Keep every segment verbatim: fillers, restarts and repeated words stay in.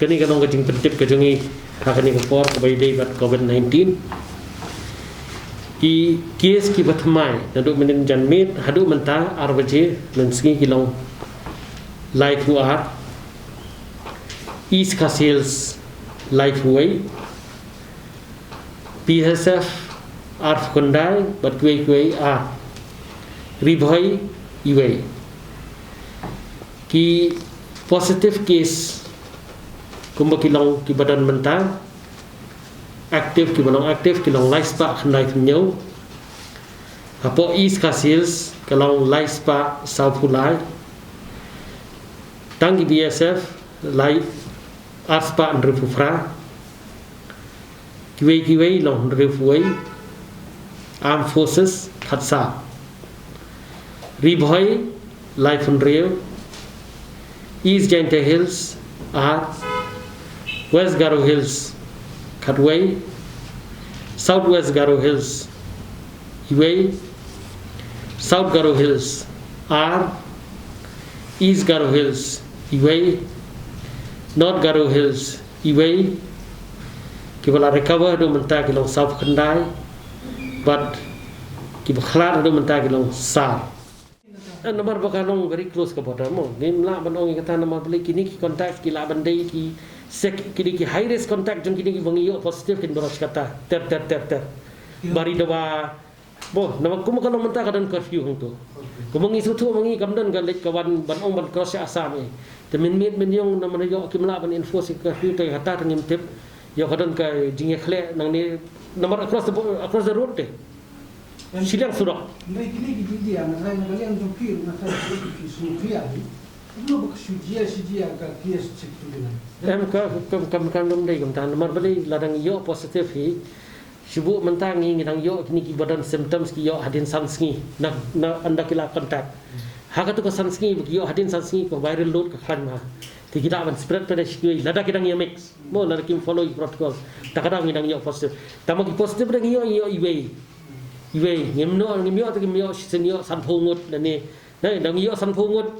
Kane ka long ka jingpyntip ka jong ngi ha kane ka por kaba ïadei bad covid nineteen. Ki case kiba thymmai naduh mynnin janmiet haduh mynta ar baje mynsngi ki long laiphew ar. East Khasi Hills laiphew wei. B S F arphew khyndai bad kiwei kiwei ar. Ri Bhoi iwei. Ki positive case kumba ki long kiba don mynta, active, kiba long active ki long lai spah khyndai phew hynñiew. Hapoh East Khasi Hills ka long lai spah sawphew lai. Tang ki B S F lai ar spah hynriewphew phra. Kiwei kiwei long hynriewphew wei. Armed Forces khatsaw. Ri Bhoi laiphew hynriew. East Jaintia Hills ar. West Garo Hills khatwei. South West Garo Hills iwei. South Garo Hills ar. East Garo Hills iwei. North Garo Hills iwei. Kiba la recover haduh mynta ki long sawphew khyndai bad kiba khlad haduh mynta ki long saw. Eh, namar ba ka long very close ka border mo. Ngim lah ban ong ïa kata namar balei kine ki contact ki lah ban dei ki sek, kine ki high risk contact jong kine kiba ngi ïoh positive kin baroh shi katta. Ter ter ter ter. Bari dawa. Bo, namar kumba ka long mynta ka don curfew hangto. Kumba ngi sngewthuh ma ngi kam don ka leit ka wan ban ong ban cross sha Assam eh. Te mynmiet mynïong namar ïoh kim lah ban enforce ïa ka curfew te kata te ngim tip. Ïoh ka don ka jingïakhleh nangne namar across the bo-, across the road te. Shiliang surok. Ngai kine ki jingïa na ngai na ka liang jong ki na ka ki sngewthuh ïa ni. Kumno ba ka shu jia shu jia ka kies chik tu kine. Em ka kam kam kam dong dei kam tan namar balei la dang ïoh positive hi. Shu buh mynta ngi ngi dang ïoh kine kiba don symptoms ki ïoh hadien san sngi na na ynda ki la contact. Ha katu ka san sngi ba ki ïoh hadien san sngi ka viral load ka khlaiñ ma. Te ki lah ban spread pynban sha kiwei lada ki dang ïa mix. Mo lada kim follow ïa protocol. Ta ka dang ngi dang ïoh positive. Tangba ki positive dang ïoh ïoh iwei. Iwei ngim noh ngim ïoh te kim ïoh shisien ïoh sanphew ngut lane. Na dang ïoh sanphew ngut.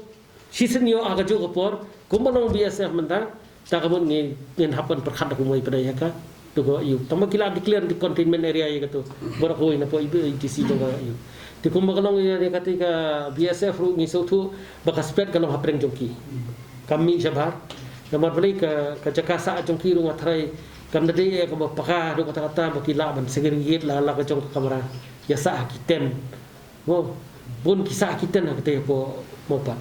Shisien ïoh ha kajuh ka por, kumba long B S F mynta, ta ka mut ngi ngin hap ban pyrkhat da kumwei pat ïa ka. Tu ka ïoh. Tangba ki la declare the containment area ïa katu. Baroh kawei na pdeng E D C jong ka ïoh. Te kumba ka long ïa kata ka B S F ruh ngi sngewthuh ba ka spread ka long hapdeng jong ki. Kam mih shabar. Namar balei ka ka jaka sah jong ki ruh nga tharai kam da dei ïa kaba paka ruh kata kata ba ki lah ban segregate la la ka jong ka kamra. Ïa sah ha ki tent. Mo, bun ki sah ki tent ha kata hapoh mo pat.